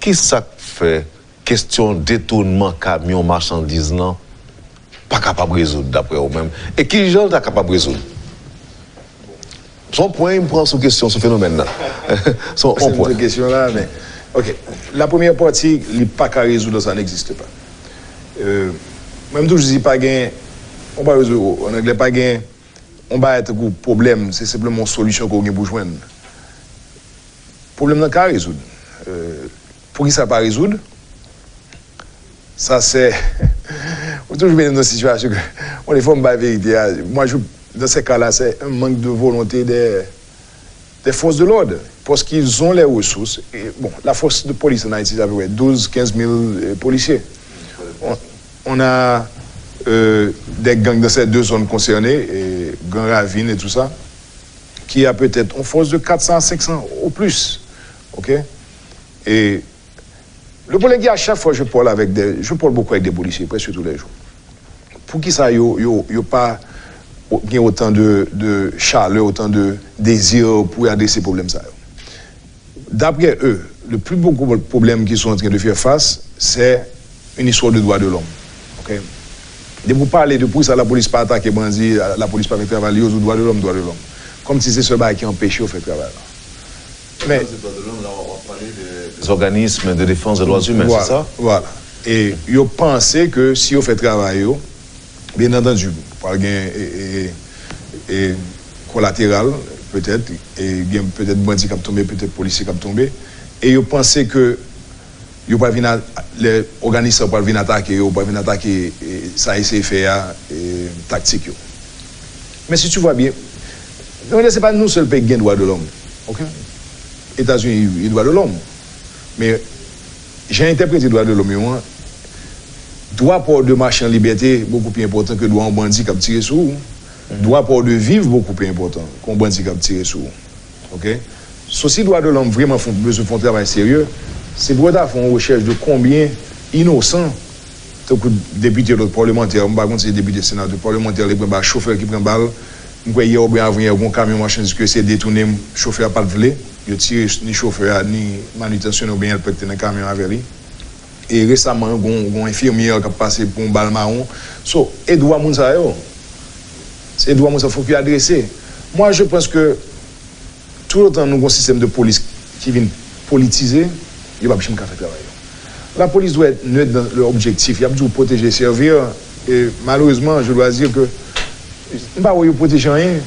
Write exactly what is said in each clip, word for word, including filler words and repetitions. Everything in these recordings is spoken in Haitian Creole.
Ki sa k fè kesyon detounman kamyon machandiz lan pa kapab rezoud, daprè ou menm? E ki jan l ta kapab rezoud? Se yon pwen m pran sou kesyon, sou fenomèn nan. Se yon, se yon pwen. Kesyon la, men, ok. La premyè pati, li pa ka rezoud, sa n'existe pas. Euh, mwen, m toujou di, pa gen, on pa rezoud, an anglè, pa gen, on bagay tankou pwoblèm, se senpleman yon solisyon ke w gen pou jwenn. Pwoblèm nan ka rezoud. Euh, poukisa l pa rezoud? Sa se, ou toujou mete m nan sitiyasyon ke, bon, defwa m bay verite a. Moi, je, dans ces cas-là, c'est un manque de volonté des, des forces de l'ordre. Parce qu'ils ont les ressources. Et, bon, la force de police en Haïti, c'est à peu près douze, quinze mille, euh, policiers. On, on a, euh, des gangs dans ces deux zones concernées, et Grand Ravine et tout ça, qui a peut-être une force de quatre cents à cinq cents au plus. OK? Et le problème, c'est à chaque fois je parle avec des, je parle beaucoup avec des policiers, presque tous les jours. Poukisa yo, yo, yo pa gen otan de, de chalè, otan de dezi pou yo adrese pwoblèm sa yo? D'après eux, le plus beau gros problème qu'ils sont en train de faire face, c'est une histoire de droits de l'homme. OK? Depi w pale de poukisa lapolis pa atake bandi, lapolis pa fè travay li, yo di w dwa de lòm, dwa de lòm. Kòmsi se sèl bagay ki anpeche yo fè travay la. Men, Organismes de défense des droits humains, c'est ça? Vwala. E yo panse ke si yo fè travay yo, byen antandi, pral gen e, e, e, kolateral, petèt, e gen petèt bandi k ap tonbe, petèt polisye k ap tonbe, e yo panse ke yo pral vin a, lè òganis sa yo pral vin atake yo, pral vin atake e, sa eseye fè a, e, taktik yo. Men si tu vois bien, se pa nou sèl peyi ki gen dwa de lòm, ok? Etazini gen dwa de lòm. Men jan yo entèprete dwa de lòm yo an, dwa pa w de mache an libète bokou pi enpòtan ke dwa yon bandi k ap tire sou ou. Dwa pa w de viv bokou pi enpòtan ke yon bandi k ap tire sou ou. Ok? So si dwa de lòm vrèman fè, bezwen fè yon travay serye, se pou yo ta fè yon rechèch de konbyen inosan, tankou depite, lòt palmantè, m pa konn si se depite, senatè, palmantè, li pran bal, chofè ki pran bal. M kwè yè oubyen avan yè, gon kamyon machandiz ki eseye detounen, chofè a pa t vle. Yo tire ni chofè a, ni manitansyonnen oubyen èlpè ki te nan kamyon avè li. E resaman, gon, gon enfimyè k ap pase pou yon bal mawon. So, e dwa moun sa yo? Se dwa moun sa fòk yo adrese. Moi, je pense que tout otan nou gon sistèm de polis ki vin politize, yo p ap janm ka fè travay yo. Lapolis dwe être neutre dans leur objectif. Y ap di w pwoteje, sèvi. E malerezman, je dois dire que m pa wè yo pwoteje anyen.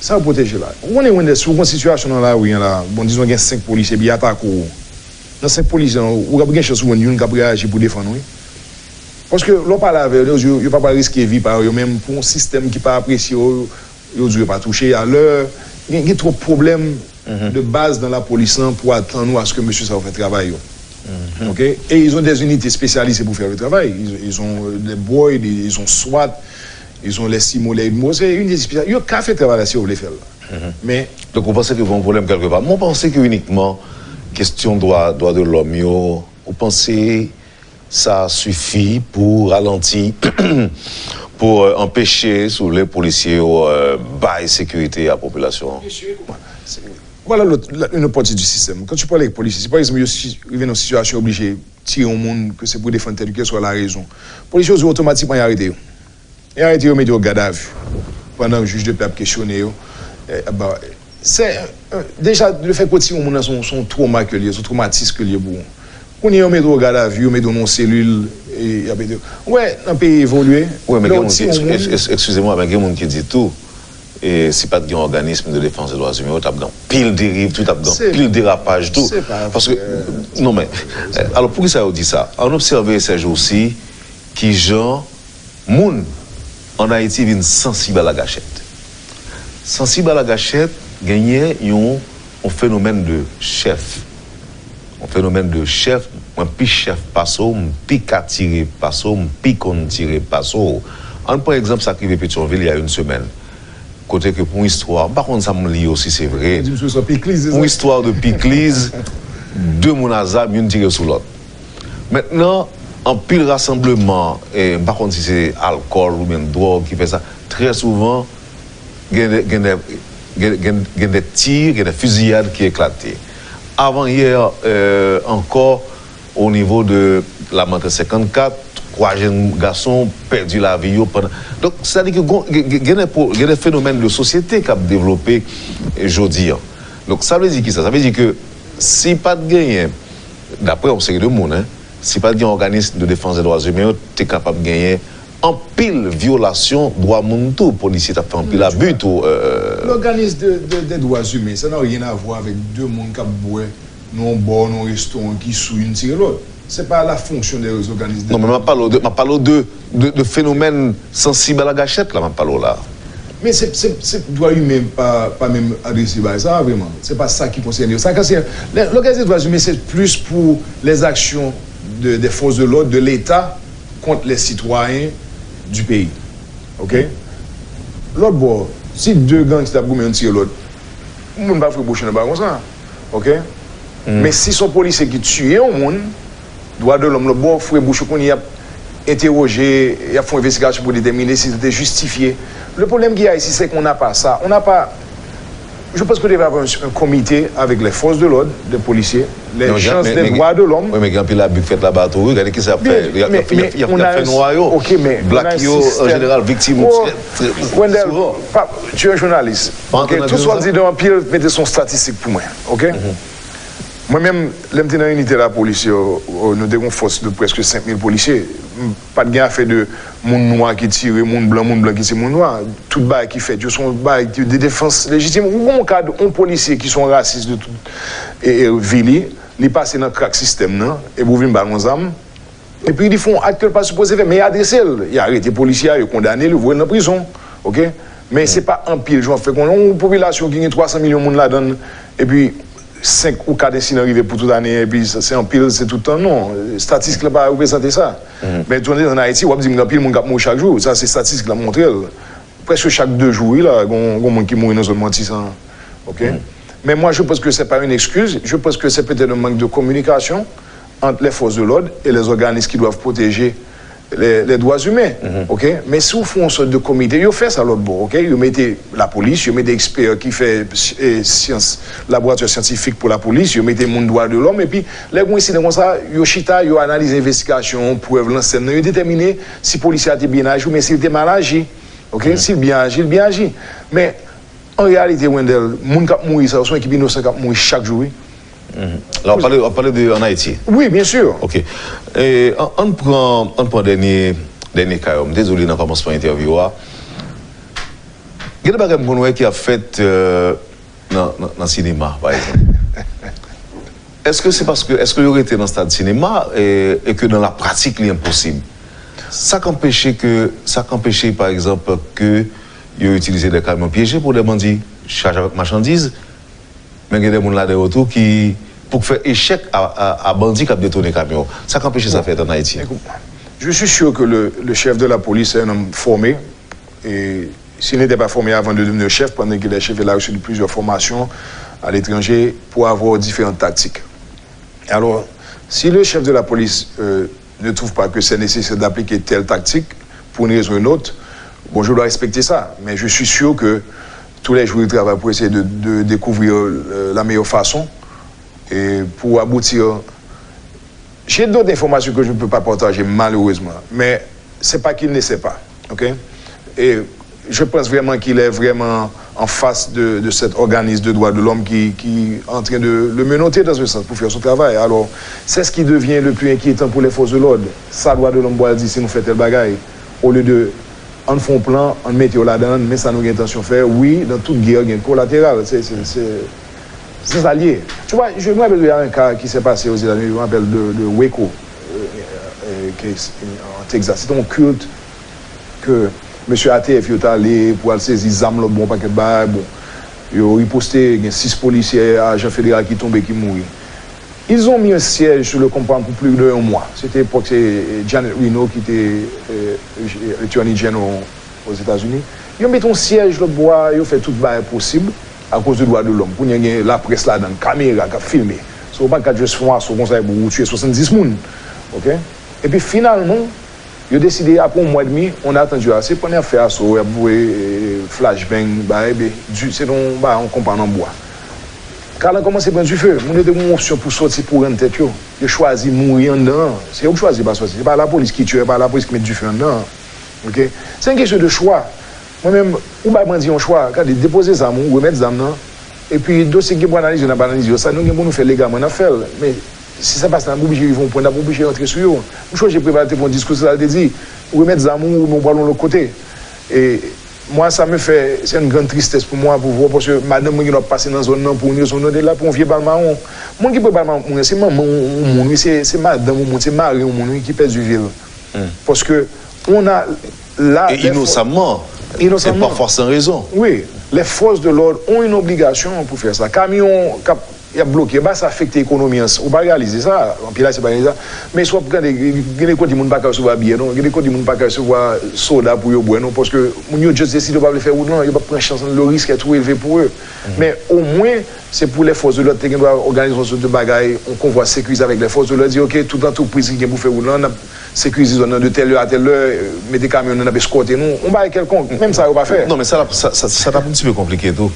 Sa yo pwoteje la? Ou konnen, Wendès, si w gon sitiyasyon nan lari an la, bon, dizon gen senk polisye epi y atake w. Nan senk polisye an, ou ap gen chans ou jwenn youn k ap reyaji pou defann ou, wi. Paske lè w pale avè yo, yo di w yo pa pral riske vi pa yo, yo menm, pou yon sistèm ki pa apresye yo, yo di w yo pa touche. Alè, gen, gen twòp pwoblèm de baz nan lapolis lan pou atann ou aske mesye sa yo fè travay yo. Ok? Et ils ont des unités spécialisées pour faire le travail. Ils, ils ont, euh, des Boyd, ils ont swat, ils ont les CIMO, les UDMO. Se inite espesyal. Yo ka fè travay la si yo vle fè l. Men, Donk, ou panse ke gen yon pwoblèm kèlkepa? Mwen panse ke inikman kesyon dwa, dwa de lòm yo, ou panse sa sifi pou ralanti, pou, euh, anpeche, si w vle, polisye yo, euh, bay sekirite a popilasyon an? Voilà l'autre, la, une autre partie du système. Quand tu parles avec policiers, si par exemple, yo si, rive nan yon sitiyasyon oblije tire yon moun, ke se pou defann tèt li, kèlkeswa la rezon, polisye yo di otomatikman y arete yo. Y arete yo, mete yo gadavi. Pandan jij de pè ap kesyone yo, eh, ap ba, se, eh, deja, lefètke w tire yon moun nan, se yon, se yon twoma ke l ye, se yon twomatis ke l ye pou ou. Kounye a, yo mete w gadavi, yo mete w nan yon selil, e y ap ede w. Ou wè, nan peyi evolye, lè w tire yon moun. Wi, men gen moun ki, eskize mwa, men gen moun ki di tou, e si pa t gen òganism de defans de dwa imen, yo t ap gen anpil deriv tou, t ap gen anpil derapaj tou. Paske, non, men, eh, alò, poukisa yo di sa? Ann obsève, Serge, osi, kijan moun ann Ayiti vin sansib a lagachèt. Sansib a lagachèt, genyen yon, yon fenomèn de chèf. Yon fenomèn de chèf, mwen pi chèf pase w, m pi ka tire pase w, m pi konn tire pase w. Ann pran egzanp sa k rive Petyonvil il y a une semaine. Kote ke pou yon istwa, m pa konn sa m li yo si se vre. Pou yon istwa de pikliz, de moun a zam, youn tire sou lòt. Mentnan, anpil rasanbleman, e, m pa konn si se alkòl oubyen dwòg ki fè sa, trè souvan, gen de, gen de, gen, gen, gen de ti, gen de fiziyad ki eklate. Avan yè, euh, ankò, o nivo de Lamanten senkannkat, twa jenn gason pèdi lavi yo pandan. Donk, sa di ke gon- gen- gen- gen de po- gen de fenomèn de sosyete k ap devlope, eh, jodi a. Donk, sa vle di ki sa? Sa vle di ke si pa t genyen, daprè yon seri de moun, en, si pa t gen òganis de defans de dwa imen yo, te kapab genyen anpil vyolasyon dwa moun tou. Polisye t ap fè anpil abi tou. Euh. L'organisme de, de, des droits humains, ça n'a rien à voir avec deux moun k ap bwè nan yon bò, nan yon restoran ki sou, youn tire lòt. C'est pas la fonction des organismes de... Non, men m ap pale w de, m ap pale w de, de, de fenomèn sansib a la gachèt la, m ap pale w la. Men se, se, se dwa imen pa, pa menm adrese bay sa vrèman. Se pa sa ki konsène yo. Sa konsène, le, l'organisme des droits humains, c'est plus pour les actions de, des forces de l'ordre, de l'État, contre les citoyens du pays. OK? Lòt bò, si de gangsta ap goumen, youn tire lòt, moun pa fè bouch nan ba konsa. OK? Men si se yon polisye ki tiye yon moun, dwa de lòm lòt bò, fwe bouch yo kounye a, y ap entewoje, y ap fè yon envestigasyon pou detèmine si se te jistifye. Le problème qu'il y a ici, c'est qu'on n'a pas ça. On n'a pas, je pense qu'il devrait y avoir un, un comité avec les forces de l'ordre, des policiers, les gens des droits de l'homme. Wi, men gen anpil abi k fèt laba tou, wi. Gade ki sa y ap fè. Y ap fè nwa yo. Blak yo, an jeneral, viktim trè, trè souvan. Wendell, tu es un journaliste. OK, tout sa w ap di nan anpil, mete sou yon statistik pou mwen. OK? Mwen menm, lè m te nan inite lapolis yo, nou te gen yon fòs de prèske senk mil polisye. M pa t gen afè de moun nwa ki tire moun blan, moun blan ki tire moun nwa. Tout bagay ki fèt yo, se yon bagay de defans lejitim. Ou gen yon kad, yon polisye ki se yon rasis de tout e, e, vi li, li pase nan krak sistèm nan, epi ou vin ba l yon zam. Epi li fè yon ak ke l pa sipoze fè, men y adrese l. Y arete polisye a, yo kondane l, yo voye l nan prizon. OK? Men se pa anpil, jan w ap fè konnen, yon popilasyon ki gen twa san milyon moun ladan l, epi senk ou kat ensidan rive pou tout ane, epi se, se anpil, se tout tan, non. Estatistik la pa reprezante sa. Men tande, ann Ayiti, w ap di m gen anpil moun k ap mouri chak jou. Sa, se estatistik la montre l. Prèske chak de jou, wi, la, gon, gon moun ki mouri nan zòn Matisan an. OK? Men moi, je pense que c'est pas une excuse. Je pense que c'est peut-être un manque de communication entre les forces de l'ordre et les organismes qui doivent protéger les, les droits humains. OK? Men si w fè yon sòt de komite, yo fè sa lòt bò, OK? Yo mete lapolis, yo mete ekspè ki fè, eh, syans, laboratwa syantifik pou lapolis, yo mete moun dwa de lòm, epi lè gen yon ensidan konsa, yo chita, yo analize envestigasyon, prèv, lansèn nan, yo detèmine si polisye a te byen aji oubyen si l te mal aji. OK? Si l byen aji, l byen aji. Men, an reyalite, Wendell, moun k ap mouri sa yo, se yon ekip inosan k ap mouri chak jou, wi. La, w ap pale, w ap pale de ann Ayiti. Wi, byen si. OK. E, ann, ann pran, ann pran dènye, dènye ka yo. M te di w li nan kòmansman entèvyou a. Gen de bagay m konn wè ki ap fèt, euh, nan, nan, nan sinema, pa egzanp. Èske se paske, èske yo rete nan stad sinema e, e ke nan lapratik li enposib? Sa k anpeche ke, sa k anpeche, pa egzanp, ke yo itilize de kamyon pyeje pou de bandi chaje avèk machandiz, men gen de moun ladan yo tou ki, pou k fè echèk a, a, a bandi k ap detounen kamyon. Sa k anpeche sa fèt ann Ayiti? Écoute, je suis sûr que le, le chef de la police est un homme formé. Et s'il n'était pas formé avant de devenir chef, pendant qu'il est chef, il a reçu plusieurs formations à l'étranger pour avoir différentes tactiques. Alors, si le chef de la police, euh, ne trouve pas que c'est nécessaire d'appliquer telle tactique, pour une raison ou une autre, bon, je dois respecter ça. Mais je suis sûr que tous les jours, il travaille pour essayer de, de découvrir, euh, la meilleure façon et pour aboutir J'ai d'autres informations que je ne peux pas partager, malheureusement. Mais c'est pas qu'il ne sait pas. OK? Et je pense vraiment qu'il est vraiment en face de, de cet organisme de droits de l'homme qui, qui est en train de le menotter dans un sens pour faire son travail. Alors, c'est ce qui devient le plus inquiétant pour les forces de l'ordre. Sa dwa de lòm pral di si nou fè tèl bagay, olye de ann fè yon plan, ann mete yo ladan l, men sa nou gen entansyon fè. Wi, dans toute guerre, gen kolateral. Se, se, se, Se sa l ye. Tu vois, je me rappelle, il y a un cas qui s'est passé aux États-Unis, je me rappelle de, de Waco, euh, euh, qui est en Texas. C'était un culte que mesye A T F yo t ale pou al sezi zam lòt bò, yon pakèt bagay. Bon, yo riposte, gen sis polisye, ajan federal ki tonbe, ki mouri. Ils ont mis un siège sur le compound pour plus de un mois. C'était l'époque, c'est, euh, Janet Reno qui était, euh, Attorney General aux États-Unis. Yo mete yon syèj lòt bò a, yo fè tout bagay posib akoz de dwa de lòm. Kounye a gen laprès ladan l, kamera k ap filme. So, ou pa ka just fè yon aso konsa epi ou tiye swasanndis moun. OK? Epi finalman, yo deside, apre yon mwa edmi, on a attendu assez, pandan y ap fè aso, y ap voye, eh, flashbang, bagay, epi di, se yon bagay, yon konpa nan bwa. Kalan kòmanse pran dife. Moun yo te gen yon opsyon pou sòti pou rann tèt yo. Yo chwazi mouri anndan an. Se yo k chwazi pa sòti. Se pa lapolis ki tiye, se pa lapolis ki met dife anndan an. Ok? Se yon kesyon de chwa. Mwen menm, ou bay bandi yon chwa. Gade, depoze zam ou, remèt zam nan. Epi dosye ki gen pou analize yo, n ap analize yo. Sa nou gen pou nou fè legalman, n ap fè l. Men si sa pase, n ap oblije rive yon pwen, n ap oblije rantre sou yo. M chonje Preval te fè yon diskou, se sa l te di, remèt zam ou, oubyen ou pral yon lòt kote. E mwa sa me fè, se yon grann tristès pou mwa, pou vwa, paske madanm mwen gen dwa pase nan zòn nan pou yon rezon, nou te la pou yon vye bal mawon. Moun ki pran bal mawon, se manman yon moun, wi, se, se madanm yon moun, se mari yon moun, wi, ki pèdi vi l. Paske, on a, la, e inosamman, e pa fòs san rezon. Wi, les forces de l'ordre ont une obligation pou fè sa. Kamyon k ap, y ap bloke, ba sa afekte ekonomi an. Ou pa reyalize sa, anpil Ayisyen pa reyalize sa. Men si w ap gade, gen de kote moun pa ka resevwa biyè, non. Gen de kote moun pa ka resevwa soda pou yo bwè, non. Paske moun yo just deside yo pa vle fè wout lan, yo p ap pran chans lan, le risque est trop élevé pour eux. Men omwen, se pou les forces de l'ordre te gen dwa òganize yon sòt de bagay, yon konvwa sekirize avèk les forces de l'ordre, di, ok, tout antrepriz ki gen pou fè wout lan, n ap sekirize zòn nan de telle heure à telle heure, mete kamyon nan ap eskòte nou, yon bagay kèlkonk. Menm sa yo pa fè. Non, men sa, sa, sa, sa t ap yon ti pe konplike tou.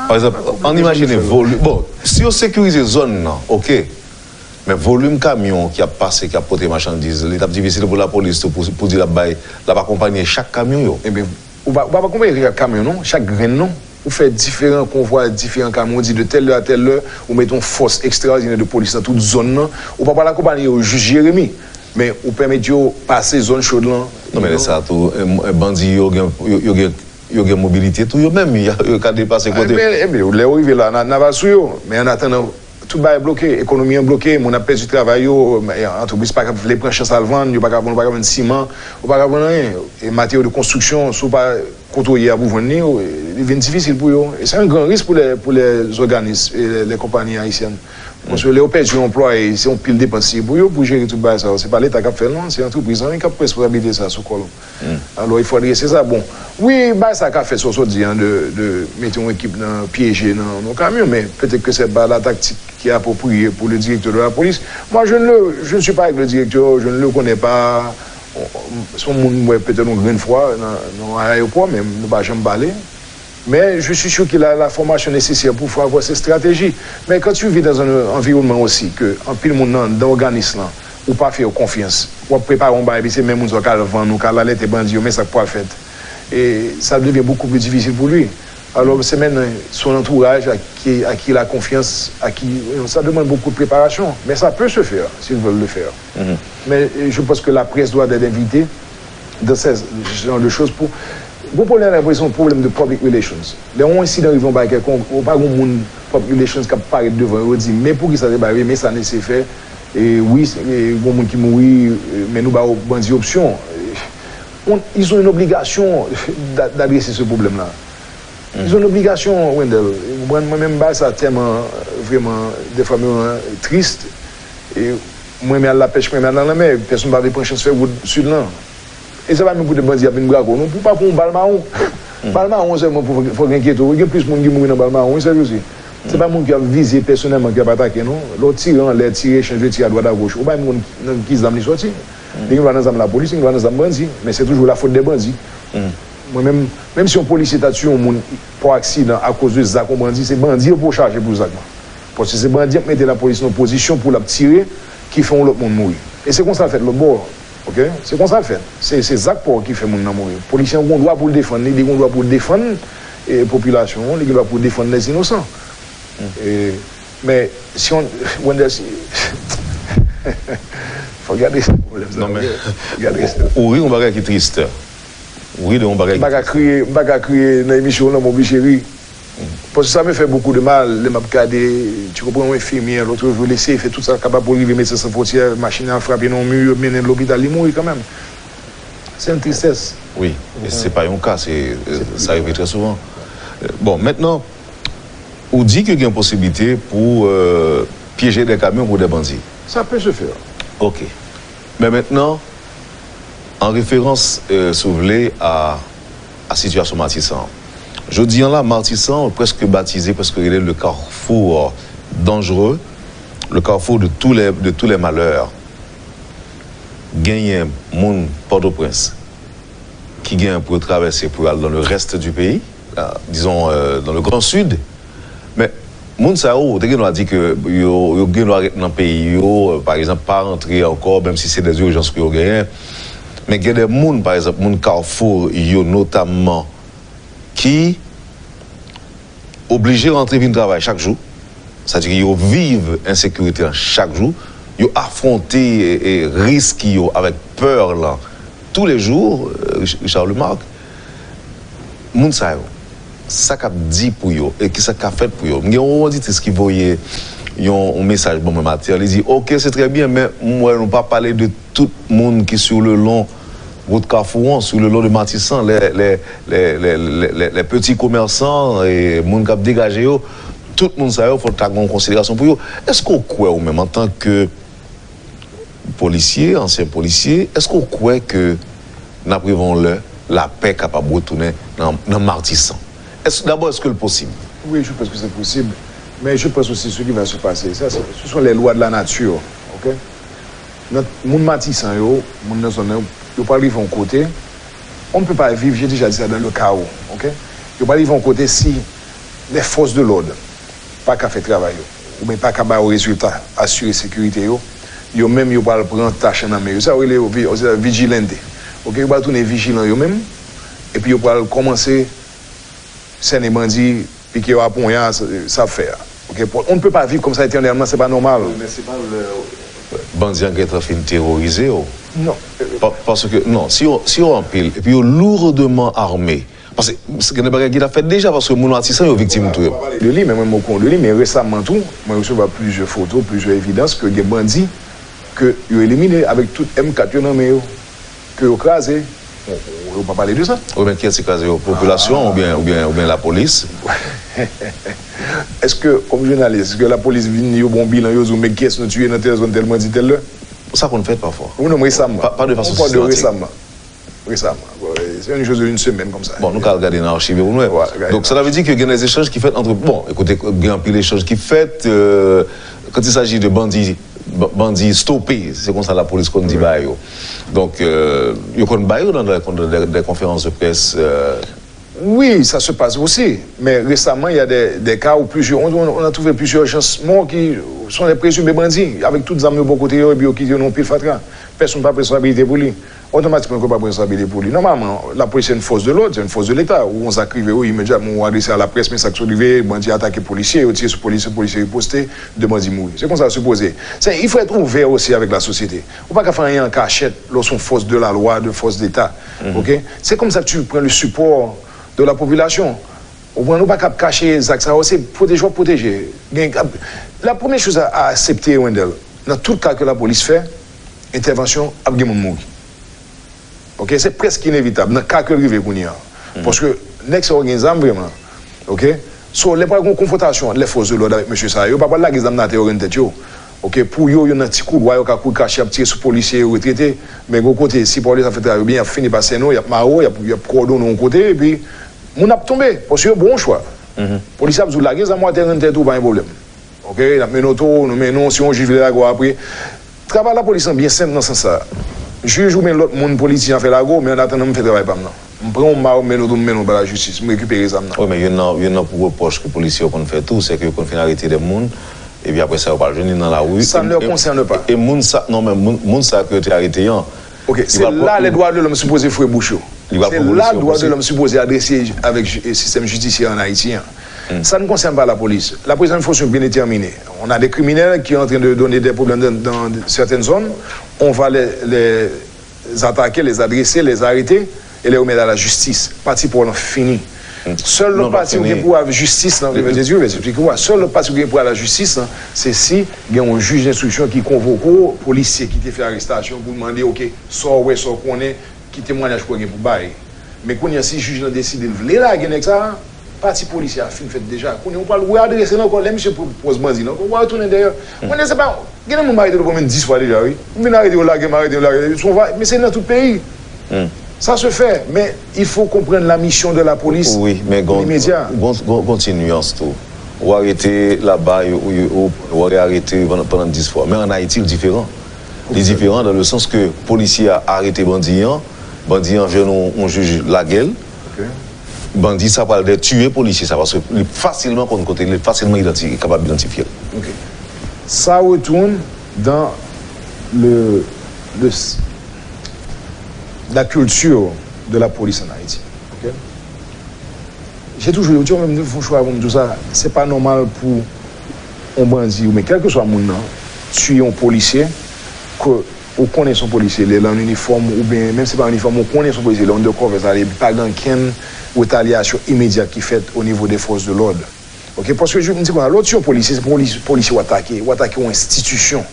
Pa egzanp, ann imajine volim. Bon, si yo sekirize zòn nan, ok. Men volim kamyon ki ap pase, ki ap pote machandiz, li t ap difisil pou lapolis tou pou, pou di l ap bay, l ap akonpanye chak kamyon yo. Ebyen, ou pa, ou pa akonpanye chak kamyon, non, chak grenn, non. Ou fè diferan konvwa, diferan kamyon, ou di de telle heure à telle heure, ou mete yon fòs ekstraòdinè de polis nan tout zòn nan. Ou pa pral akonpanye yo jis Jeremi, men ou pèmèt yo pase zòn chod lan. Non, men lè sa tou, e, e, bandi yo gen, yo, yo gen, yo gen mobilite tou yo menm, yo, yo ka deplase kote. Ebyen, ebyen, lè yo rive la, n a, n a pral sou yo. Men annatandan, tout bagay bloke, ekonomi an bloke, moun ap pèdi travay yo, antrepriz pa ka vle pran chans al vann, yo pa ka vann, ou pa ka vann siman, ou pa ka vann anyen. E materyo de konstriksyon, si w pa kote w ye a pou jwenn li, li vin difisil pou yo. E se yon gran risk pou lè, pou lè zòganis, e lè, lè konpayi ayisyèn. Paske lè yo pèdi yon anplwaye, se yon pil depans li ye pou yo, pou jere tout bagay sa yo. Se pa Leta k ap fè l, non, se antrepriz lan wi k ap pran responsabilite sa sou kò l. Alò, il faut adresser ça. Bon, wi, bagay sa ka fèt, sa w sot di an, de, de mete yon ekip nan, pyeje nan, nan kamyon, men petèt ke se pa la taktik ki apwopriye pou le directeur de la police. Moi, je ne le, je ne suis pas avec le directeur, je ne le connais pas. Se yon moun m wè petèt yon grenn fwa nan, nan ayewopò, men nou pa janm pale. Men je suis sûr qu'il a la formation nécessaire pour faire avoir ces stratégies. Mais quand tu vis dans un environnement aussi, ke anpil moun nan, nan òganis lan, ou pa fè yo konfyans, w ap prepare yon bagay, epi se menm moun sa yo k al vann ou, k al alète bandi yo, men sa k pral fèt. Et ça devient beaucoup plus difficile pour lui. Alors, c'est maintenant son entourage à qui, à qui il a confiance, à qui, ça demande beaucoup de préparation. Mais ça peut se faire, s'ils veulent le faire. Mais euh, je pense que la presse doit être invitée dans ce genre de choses. Pou, gwo pwoblèm la, se yon pwoblèm de public relations. Lè yon ensidan rive yon bagay kèlkonk, ou pa gen moun public relations k ap parèt devan yo, di, men poukisa se bay, men sa nesesè, e wi, e, gen moun ki mouri, e, men nou ba yo bandi opsyon. E, on, ils ont une obligation d'a- d'adresser ce problème-là. Ils ont une obligation, Wendell. Mwen, mwen menm, bagay sa tèlman, vrèman, dèfwa, mwen, tris. E mwen, men al lapèch, mwen, men al nan lanmè. Pèsonn pa vle pran chans fè wout sid lan. E se pa menm pou de bandi ap vin brake w, non, pou pa pran yon bal mawon. Bal mawon sèlman pou fòk enkyete w. Gen plis moun ki mouri nan bal mawon, wi, sèl osi. Se pa moun ki ap vize pèsonèlman ki ap atake, non. Lè w tire anlè, tire, chanje tire adwat agoch, ou pa menm konn nan ki zam li sòti. Li gen dwa nan zam lapolis, li gen dwa nan zam bandi, men se toujou la faute des bandits. Mwen menm, menm si yon polisye ta tiye yon moun pa aksidan akoz de zak yon bandi, se bandi yo pou yo chaje pou zak lan. Paske se bandi an k mete lapolis nan pozisyon pou l ap tire, ki fè yon lòt moun mouri. E se konsa l fèt lòt bò. Ok? Se konsa l fèt. Se, se zak pa w ki fè moun nan mouri. Polisye an gon dwa pou l defann li, li gon dwa pou l defann, e, popilasyon an, li gen dwa pou l defann les innocents. E, men, si on, Wendell, si, fò gade sa pwoblèm sa. Non, men, gade sa. Ou ri yon bagay ki tris. Ou ri de yon bagay ki tris. M pa ka kriye, m pa ka kriye nan emisyon w lan, m oblije ri. Paske sa me fè bokou de mal, lè m ap gade, tu konprann, yon enfimyè, lòt jou, l eseye fè tout sa l kapab pou l rive Medsen San Fwontyè, machin nan al frape nan yon mi, yo mennen l lopital, li mouri kanmenm. Se yon tristès. Wi, e se pa yon ka, se, sa rive trè souvan. Bon, mentnan, ou di ke gen posiblite pou, euh, pyeje de kamyon pou de bandi. Ça peut se faire. Ok. Men mentnan, an referans, euh, si w vle, a, a sitiyasyon Matisan an. Jodi an la, Matisan, prèske batize, prèske rele le carrefour dangereux, le carrefour de tous les, de tous les malheurs. Genyen moun Pòtoprens ki genyen pou yo travèse pou yo al dans le reste du pays, euh, disons, euh, dans le Grand Sud. Men, Moun sa yo, ou te gen dwa di ke yo, yo gen dwa ret nan peyi yo, pa egzanp, pa rantre ankò, menm si se de ijans ke yo genyen. Men gen de moun, pa egzanp, moun Kafou yo notamman, ki oblije rantre vin travay chak jou. Sa di ke yo viv ensekirite an chak jou. Yo afwonte, e, e, risk yo avèk pè lan toulejou, e, Rich-, Richard Lumarque. Moun sa yo, sa k ap di pou yo e kisa k ka fèt pou yo? M gen yon oditris ki voye yon, yon mesaj ban mwen maten an. Li di, "Ok, se trè byen, men m wè nou pa pale de tout moun ki sou le long wout Kafou an, sou le long de Matisan, les, les, les, les, les, les petits commerçants, e moun k ap degaje yo, tout moun sa yo, fò ta gen yon konsiderasyon pou yo." Èske w kwè ou menm, antanke polisye, ansyen polisye, èske w kwè ke n ap rive yon lè lapè kapab retounen nan, nan Matisan? Èske, dabò, èske l posib? Oui, je pense que c'est possible. Mais je pense aussi ce qui va se passer, ça, c'est- ce sont les lois de la nature. Ok? Nan, moun Matisan yo, moun nan zòn nan, yo pral rive yon kote, on ne peut pas vivre, j'ai déjà dit ça, dans le chaos. Ok? Yo pral rive yon kote si les forces de l'ordre pa ka fè travay yo, oubyen pa ka ba yo rezilta, asire sekirite yo, yo menm yo pral pran tach lan nan men yo. Sa yo rele yo vi- yo se vijilante. Ok, yo pral tounen vijilan yo menm, epi yo pral kòmanse sènen bandi, pike yo a ponya, sa sa ap fè a. Ok, on ne peut pas vivre comme ça éternellement, c'est pas normal. Bandi an gentan fin terorize yo. Non. Pa- Paske, non, si yo, si yo anpil, epi yo lourdman ame, paske se gen de bagay ki t ap fèt deja, paske moun Matisan yo viktim tou. De li, men mwen mwen konnen de li, men resaman tou, mwen resevwa plizyè foto, plizyè evidans ke gen bandi ke yo elimine avèk tout M kat yo nan men yo, ke yo kraze. Bon, yo pa pale de sa. Ou men kiyès ki kraze yo? Popilasyon oubyen, oubyen, oubyen lapolis? Èske, kòm jounalis, èske lapolis vin yo bon bilan, yo di w, men kiyès nou tiye nan tèl zòn, tèl bandi, tèl lè? Sa konn fèt pafwa. Ou non, resaman. Pa- pa de fason On parle de sistematik. Resaman. Resaman. Bon, c'est une chose d'une semaine comme ça. Bon, nou ka al gade nan achiv yo pou nou wè. Voilà, gade. Donk, cela veut dire que gen des échanges ki fèt entre, bon, écoutez, gen anpil échange ki fèt, euh, quand il s'agit de bandi, ba- bandi stope, se konsa lapolis konn di bagay yo. Donk, euh, yo konn bay yo dans des, dans des, des conférences de presse, euh, Oui, ça se passe aussi. Mais récemment, il y a des, des cas où plusieurs, on, on- on a trouvé plusieurs gens morts qui sont des présumés bandits, avec tout zam yo bò kote yo, epi yo kite yo nan pil fatra. Pèsonn pa pran responsabilite pou li. Otomatikman, yo pa pran responsabilite pou li. Normalman, lapolis se yon fòs de lòd, se yon fòs de Leta. Ou yon zak rive, ou imedyatman ou adrese a laprès, men sa k sot rive, bandi atake polisye, yo tire sou polisye, polisye riposte, de bandi mouri. Se konsa l sipoze. Se, il faut être ouvert aussi avec la société. Ou pa ka fè anyen an kachèt lè w se yon fòs de la lwa, de fòs deta. Ok? Se konsa tu pran le sipò de la popilasyon. Ou konprann, ou pa ka ap kache zak sa yo, se pwoteje w ap pwoteje. Gen, la premye choz a, a aksepte, Wendell, nan tout ka ke lapolis fè entèvansyon, ap gen moun mouri. Ok, se prèske inevitab nan ka ke l rive kounye a. Paske nèg sa yo gen zam vrèman. Ok, so lè pral gen yon konfwontasyon ant lè fòs de lòd avèk mesye sa yo, yo pa pral lage zam nan atè yo rann tèt yo. Ok, pou yo, yo nan ti koulwa, yo ka kouri kache, ap tire sou polisye, yo retrete. Men gen yon kote, si polis ap fè travay yo byen, y ap fini pa sènen w, y ap mare w, y ap, y ap kowòdone w yon kote, epi moun ap tonbe, paske yo ba w yon chwa. Polisye ap di w lage zam ou atè, rann tèt ou, pa gen pwoblèm. Ok, n ap mennen w tou, nou mennen w, si yon jij vle lage w apre. Travay lapolis lan byen senp nan sans sa. Jij oubyen lòt moun, polisye an fè lage w, men annatandan m fè travay pa m nan. M pran w, m mare w, m mennen w tou, m mennen w ba lajistis, m rekipere zam nan. Wi, men youn nan, youn nan pou repwòch ke polisye yo konn fè tou, se ke yo konn fin arete de moun, epi apre sa yo pral jwenn li nan lari. Ça ne le concerne pas. E moun sa, non, men moun, moun sa ke yo te arete an, Ok, se la lè dwa de lòm sipoze fwe bouch yo. Se la dwa de lòm sipoze adrese avèk sistèm jidisyè an Ayiti an. Ça ne concerne pas la police. La police a une fonction bien déterminée. On a des criminels qui sont en train de donner des problèmes dans, dans certaines zones. On va les, les attaquer, les adresser, les arrêter et les remettre à la justice. Pati pou w lan fini. Sèl lòt pati ou gen pou al jistis lan, vle di, vle di, sèl lòt pati ou gen pou al jistis lan, se si gen yon jij enstriksyon ki konvoke w, polisye ki te fè arestasyon, pou l mande, ok, sa w wè, sa w konnen, ki temwayaj pou w gen pou bay. Men kounye a, si jij lan deside l vle lage nèg sa a, pati polisye a fin fèt deja. Kounye a, ou pral readrese l ankò, lè misye pran pòz bandi lan ankò, ou pral tounen dèyè. Kounye a, se pa, gen de moun m arete yo konbyen dis fwa deja, wi. M vin arete yo, lage m, arete yo, lage yo, se yon va, men se nan tout peyi. Ça se fait, mais il faut comprendre la mission de la police. Wi, men gon, gon, gon, gon ti nyans tou. Ou arete laba, ou, ou, ou, ou arete pandan, pandan dis fwa. Men an Ayiti, l diferan. Li diferan dans le sens que polisye a arete bandi an, bandi an jwenn yon, yon jij lage l. Bandi sa pral dè tiye polisye sa, paske li fasilman konn kote li, fasilman idanti-, kapab idantifye l. Ok. Ça retourne dans le, le, la culture de la police en Haïti. Ok? J'ai toujours dit, mwen menm fè yon chwa pou m di w sa, se pa nòmal pou yon bandi oubyen kèlkeswa moun nan tiye yon polisye ke ou konnen se yon polisye, lè l an inifòm oubyen menm si se pa inifòm, ou konnen se yon polisye, lè undercover sa, li pa gen ankenn retalyasyon imedyat ki fèt o nivo de fòs de lòd. Ok, paske je m di konsa, lè w tiye yon polisye, se polis, polisye w atake, w atake yon enstitisyon,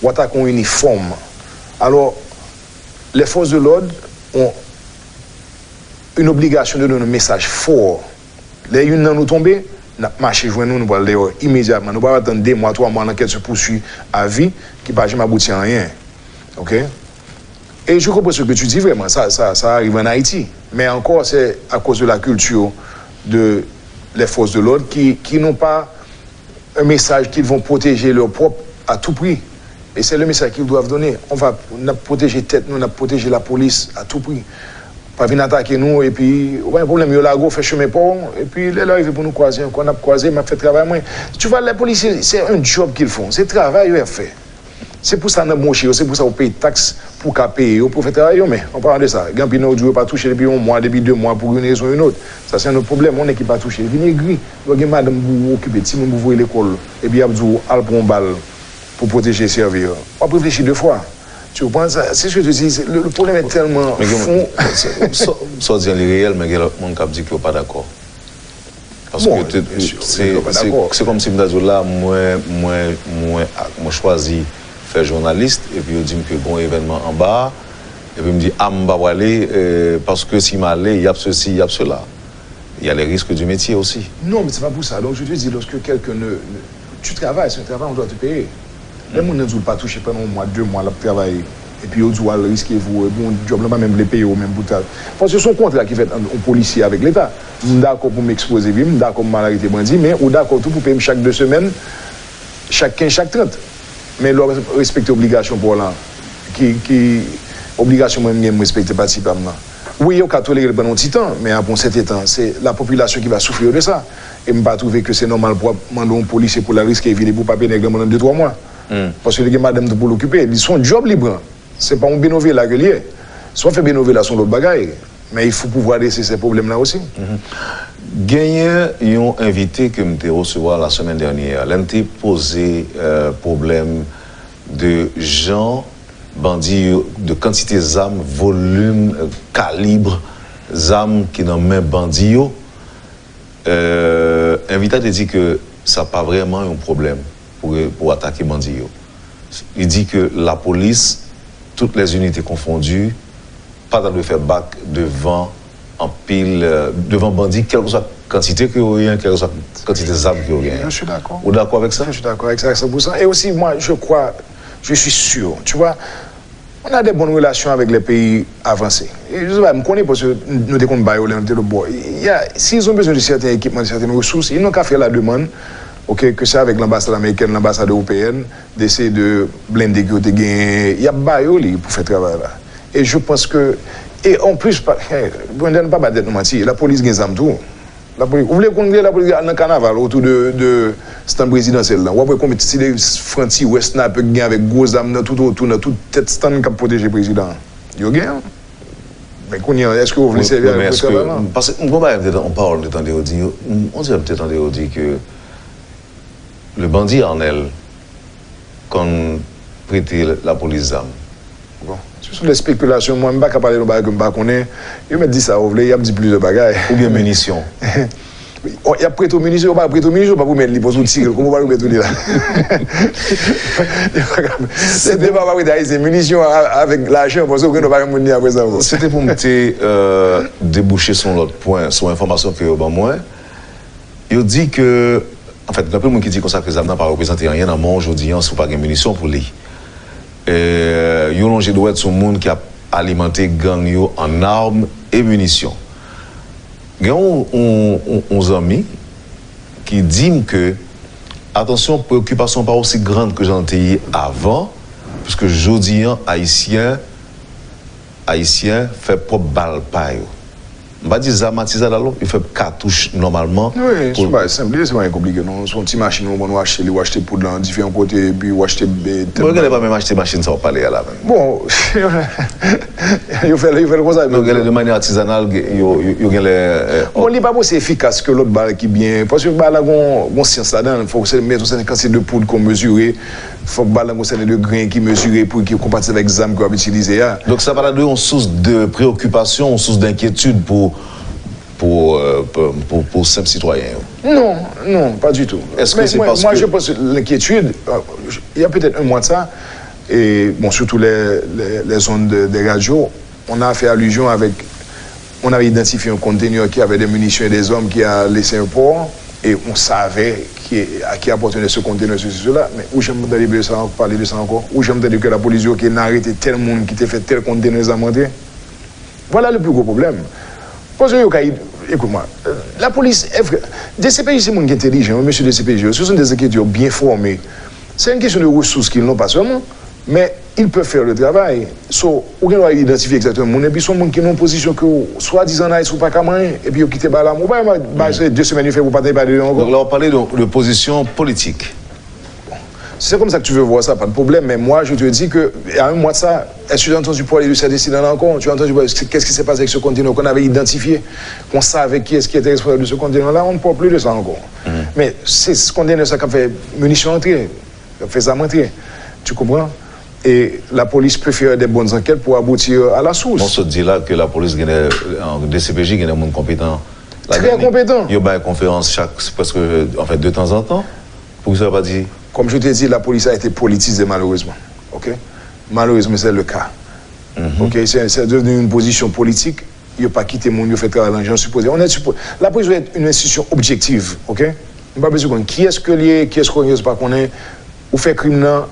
w atake yon inifòm. Alò, les forces de l'ordre ont une obligation de donner un message fort. Lè youn nan nou tonbe, n ap mache jwenn nou, nou pral dèyè w imedyatman. Nou pa pral tann de mwa, twa mwa, l'enquête se poursuit à vie, ki pa janm abouti a anyen. Ok? Et je comprends ce que tu dis vraiment, ça, ça, ça arrive en Haïti. Mais encore, c'est à cause de la culture de les forces de l'ordre qui, qui n'ont pas un message qu'ils vont protéger leur propre à tout prix. Et c'est le message qu'ils doivent donner. On va, n ap pwoteje tèt nou, n ap pwoteje lapolis à tout prix. Pa vin atake nou, epi, ou pa gen pwoblèm, yo lage w, fè chemen pa w, epi lè lè rive pou nou kwaze ankò, n ap kwaze, m ap fè travay mwen. Tu vois, les policiers, c'est un job qu'ils font, se travay yo y ap fè. Se pou sa n ap mouche yo, se pou sa ou peye taks pou w ka peye yo, pou w fè travay yo. Men, an palan de sa, gen anpil nan yo di w yo pa touche depi yon mwa, depi de mwa, pou youn rezon youn lòt. Sa se yon lòt pwoblèm, yon nèg ki pa touche, li vin egri. Yo gen madanm pou okipe, timoun pou voye lekòl, epi y ap di w al pran yon bal pou pwoteje sèvi a. W ap reflechi de fwa. Tu comprends? Sa, c'est ce que je te dis, le, le problème est tellement fond. Sa w di an li reyèl, men gen lòt moun k ap di ke yo pa dakò. Paske Bon, te- byen si, se yo pa se- dakò. se kòm si m ta di w la, mwen, mwen, mwen, ak- mwen chwazi fè jounalis, epi yo di m ke gon evènman anba a, epi m di, a, m pa prale, eh, paske si m ale, y ap sesi, y ap sela. Il y a les risques du métier aussi. Non, mais c'est pas pour ça. Donc, je te dis, lorsque quelqu'un ne, ne- tu travailles, c'est un travail, on doit te payer. Lè moun nan di w l pa touche pandan yon mwa, de mwa, l ap travay, epi yo di w al riske vi w, epi yon djòb lan pa menm vle peye w menm pou ta. Paske se yon kontra ki fèt ant yon polisye avèk Leta. M dakò pou m ekspoze vi m, m dakò pou m al arete bandi, men ou dakò tou pou peye m chak de semèn, chak kenz, chak trant. Men lè w respekte obligasyon pa w lan, ki, ki obligasyon mwen m gen, m respekte pati pa m nan. Wi, yo ka tolere l pandan yon ti tan, men apre yon sèten tan, se lapopilasyon ki va soufrir de sa. E m pa twouve ke se nòmal pou w ap mande yon polisye pou l al riske vi l epi w pa peye nèg lan pandan de, twa mwa. Paske li gen madanm tou pou l okipe. Li se yon djòb li pran. Se pa yon benovela ke li ye. Si w ap fè benovela, se yon lòt bagay. Men il faut pouvoir adresse ces problèmes-là aussi. Genyen yon envite ke m te resevwa la semaine dernière, lè m te poze euh, pwoblèm de jan bandi yo, de kantite zam, volim, euh, kalib zam ki nan men bandi yo. Euh, envite a te di ke sa pa vrèman yon pwoblèm pou, pou atake bandi yo. Li di ke lapolis, toutes les unités confondues, pa ta dwe fè bak devan anpil, euh, devan bandi, kèlkeswa kantite ke yo genyen, kèlkeswa kantite zam ke yo genyen. Je suis d'accord. Ou dakò avèk sa? Je suis d'accord avec ça à cent pour cent. Et aussi, moi, je crois, je suis sûr, tu vois, on a des bonnes relations avec les pays avancés. Et je sais pas, m konnen paske nou te konn ba yo lè nou te lòt bò. Il y a- S'ils ont besoin de certains équipements, de certaines ressources, ils n'ont qu'à faire la demande, ok, que c'est avec l'ambassade américaine, l'ambassade européenne, d'essayer de blende ke yo te genyen, y ap ba yo li pou fè travay la. Et je pense que, et en plus, pa, Brandon, pa ba tèt nou manti, lapolis gen zam tou. Lapolis, ou vle konn gen lapolis al nan kanaval otou de, de stand prezidansyèl la. W ap wè konbyen ti de franti wè sniper ki gen avèk gwo zam nan tout otou, nan tout tèt stand k ap pwoteje prezidan an. Yo gen. Men kounye an, èske w vle sèvi avèk travay lan? Paske m gon bagay m te tande, yon pawòl m te tande yo di, on dirè m te tande yo di ke le bandit Arnel konn prete lapolis zam. Bon, se sou de spekilasyon, mwen, m pa ka pale de yon bagay ke m pa konnen. Yo mèt di sa yo vle, y ap di plizyè bagay. Oubyen minisyon. Y ap prete w minisyon, yo pa prete w minisyon, yo pa remèt li, paske w tire l, kòman w pa remèt li la? Se deba w pa prete Ayisyen, minisyon avèk lajan, paske w gen dwa pa janm jwenn li apre sa ankò. Se te pou m te debouche sou yon lòt pwen, sou yon enfòmasyon ke yo ban mwen. Yo di ke, anfèt, gen anpil moun ki di konsa ke zam nan pa reprezante anyen nan men w jodi an si w pa gen minisyon pou li. Yo lonje dwèt sou moun ki ap alimante gang yo an arm e minisyon. Gen yon, yon, yon, yon zanmi ki di m ke, atansyon, preokipasyon pa osi grann ke jan l te ye avan, piske jodi an, Ayisyen, Ayisyen fè pwòp bal pa yo. M pa di zam atizanal non, yo fè katouch nòmalman. Wi, se yon bagay senp, li se pa yon konplike non. Se yon ti machin ou konn ou achte li, ou achte poud lan diferan kote, epi ou achte. Bon, yo genlè pa menm achte machin sa w ap pale a la menm. Bon, yo fè l, yo fè l konsa. Yo genlè de manyè atizanal, yo, yo, yo genlè. Bon, li pa osi efikas ke lòt bal ki byen, paske bal la gon, gon syans ladan l, fòk se met yon sèten kantite de poud ke w mezire, fòk bal la gon sèten de gren ki mezire pou ki konpatib avèk zam ke w ap itilize a. Donk sa pa ta dwe yon sous de preyokipasyon, yon sous denkyetid pou, pou, euh, pou, pou, pou senp sitwayen yo? Non, non, pas du tout. Est-ce que c'est Moi, parce moi, que je pense que l'inquiétude, euh, il y a peut-être un mois de ça, et bon, surtout les, les, les ondes de, des radios, on a fait allusion avec, on avait identifié un conteneur qui avait des munitions et des hommes qui a laissé un port, et on savait qui, à qui appartenait ce conteneur, ceci, cela. Men ou janm tande de sa, pale de sa ankò? Ou janm tande ke lapolis di, oke, n arete tèl moun ki te fè tèl kontènè zam rantre? Voilà le plus gros problème. Paske yo ka, écoute-moi, euh, la police, est vrai, D C P J se moun ki entelijan, wi, mesye D C P J yo, ce sont des enquêteurs bien formés. C'est une question de ressources qu'ils n'ont pas seulement, mais ils peuvent faire le travail. So, ou gen dwa idantifye egzakteman moun, epi se yon moun ki nan yon pozisyon ke w, swadizan, nan ou pa ka manyen, epi yo kite bal la, ou pa bay se de semèn yo fè pou pa tande pale de yo ankò. Donk la, w ap pale de, de pozisyon politik. Si c'est comme ça que tu veux voir ça, pas de problème. Mais moi, je te dis que, il y a un mois de ça, est-ce que tu as entendu parler de cet incident-là encore? Tu as entendu parler de qu'est-ce qui s'est passé avec ce conteneur qu'on avait identifié, qu'on savait qui est-ce qui était responsable de ce conteneur-là? On ne parle plus de ça encore. Mais c'est ce conteneur-là qui a fait munitions entrer, qui a fait ça entrer. Tu comprends? Et la police peut faire des bonnes enquêtes pour aboutir à la source. Bon, sot di la ke lapolis gen de, euh, D C P J gen de moun konpetan. Très compétent. Yo bay konferans chak, prèske, anfen, de tanzantan. Poukisa yo pa di? Comme je te dis, la police a été politisée malheureusement. Ok? Malheureusement, c'est le cas. Ok? C'est, c'est devenu une position politique. Yo pa kite moun yo fè travay lan jan sipoze. On est suppo-, la police doit être une institution objective. Ok? M pa bezwen konn kiyès ke l ye, kiyès konnen, kiyès pa konnen. Ou fè krim nan,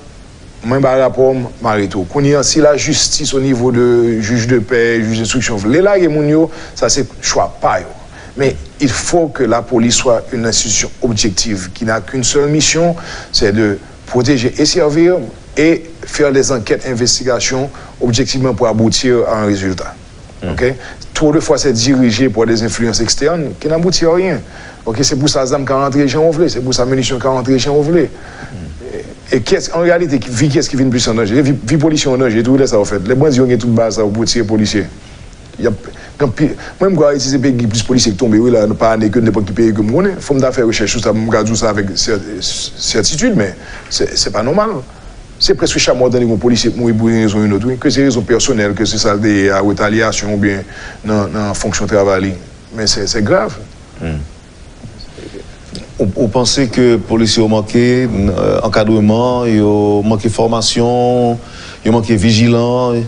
mwen bay rapò m, m arete w. Kounye a, si lajistis, au niveau de juge de paix, juge d'instruction, vle lage moun yo, sa se chwa pa yo. Mais il faut que la police soit une institution objective, qui n'a qu'une seule mission, c'est de protéger et servir et faire des enquêtes, investigations objectivement pour aboutir à un résultat. Ok? Trop de fois, c'est dirigé par des influences externes qui n'aboutissent à rien. Ok? C'est pour ça zam ka rantre jan ou vle, c'est pour ça munitions ka rantre jan ou vle. E, e kiyès, an reyalite, vi kiyès ki vin plis an danje? Vi, vi polisye an danje tou, lè sa yo fèt. Lè bandi yo gen tout baz sa yo pou tire polisye. Y ap, gen pi, mwen, m kwè Ayiti se peyi ki plis polisye ki tonbe, wi, la, pa ane ke nenpòt ki peyi ke m konnen. Fò m ta fè rechèch sou sa, m ka di w sa avèk sè-, sètitid, men se, se pa nòmal. Se prèske chak mwa w tande yon polisye k mouri pou yon rezon ou yon lòt, wi. Ke se rezon pèsonèl, ke se sa l te ye a, retalyasyon oubyen nan, nan fonksyon travay li. Men se, se grav. Ou, ou panse ke polisye yo manke, euh, ankadreman, yo manke fòmasyon, yo manke vijilan,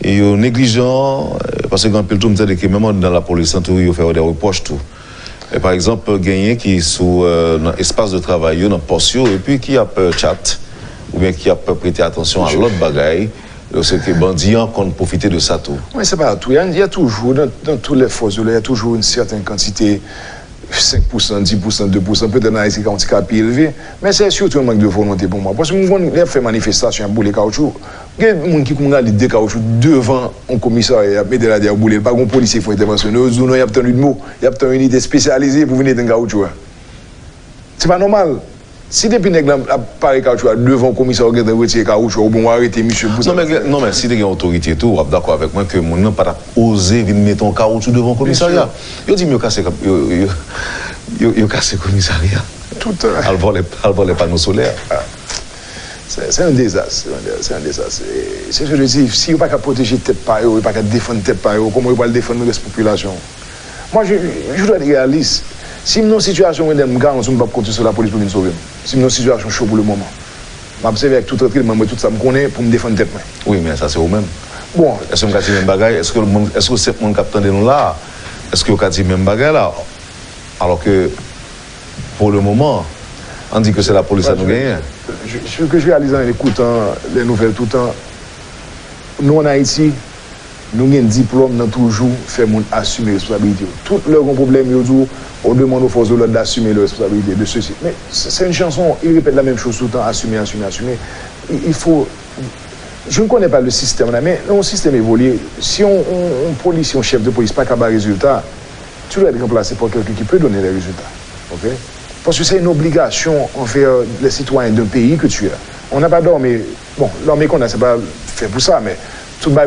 e yo neglijan, euh, paske gen anpil tou m tande ke menm anndan lapolis lan tou yo fè yo de repwòch tou. E pa egzanp, genyen ki sou, euh, nan espas de travay yo, nan pòs yo, epi ki ap, euh, tchat, oubyen ki ap prete atansyon a lòt bagay, se ke bandi an konn pwofite de sa tou. Wi, se pa tou. Il y a, il y a toujours, dans, dans toutes les forces de l'ordre, il y a toujours une certaine quantité, senk pou san, dis pou san, de pou san, petèt nan Ayiti ka yon ti ka pi elve, men se sitou yon mank de volonte pou mwen. Paske m konn lè y ap fè manifestasyon, y ap boule kawotchou, gen moun ki konn rale de kawotchou devan yon komisarya, y ap mete l atè, y ap boule l, pa gen yon polisye ki fè entèvansyon. Yo di w non, y ap tann UDMO, y ap tann inite espesyalize pou vin etenn kawotchou a. Se pa nòmal. Si depi nèg lan ap pare kawotchou a devan yon komisarya, ou gentan retire kawotchou a, oubyen w arete misye pou sa. Non, men, non, men si te gen otorite tou, w ap dakò avèk mwen ke moun nan pa t ap oze vin mete yon kawotchou devan yon komisarya. Yo di m yo kase, yo, yo, yo, yo kase komisarya. Tout tan. Al vòlè, al vòlè pano solè. Se, se yon dezas, se yon de-, se yon dezas. E, se sa yo di, si yo pa ka pwoteje tèt pa yo, yo pa ka defann tèt pa yo, kòman yo pral defann rès popilasyon? Mwen, je, je dois être réaliste. Si m nan yon sitiyasyon kote m garanti m p ap konte sou lapolis pou vin sove m, si m nan yon sitiyasyon cho pou le moman, m ap sèvi avèk tout trankwilman, mwen, tout sa m konnen pou m defann tèt mwen. Wi, men sa se ou menm. Bon. Èske m ka di menm bagay? Èske moun, èske senp moun k ap tande nou la a, èske yo ka di menm bagay la? Alò ke, pou le moman, ann di ke se lapolis la nou genyen. Je, ce que je réalise en écoutant les nouvelles tout le temps, nous en Haïti, nou gen diplòm nan toujou fè moun asime responsabilite yo. Tout lè gen pwoblèm, yo di w, on demande aux forces de l'ordre d'assumer leurs responsabilités, de ceci. Mais c'est, c'est une chanson, il répète la même chose tout le temps, assumer, assumer, assumer. Il, il faut, Je ne connais pas le système là, mais dans un système évolué, si on, on, on policier, un chef de police pas capable de résultat, tu dois être remplacé par quelqu'un qui peut donner les résultats. OK? Parce que c'est une obligation envers les citoyens d'un pays que tu as. On n'a pas dormi. Bon, l'armée qu'on a, c'est pas fait pour ça, mais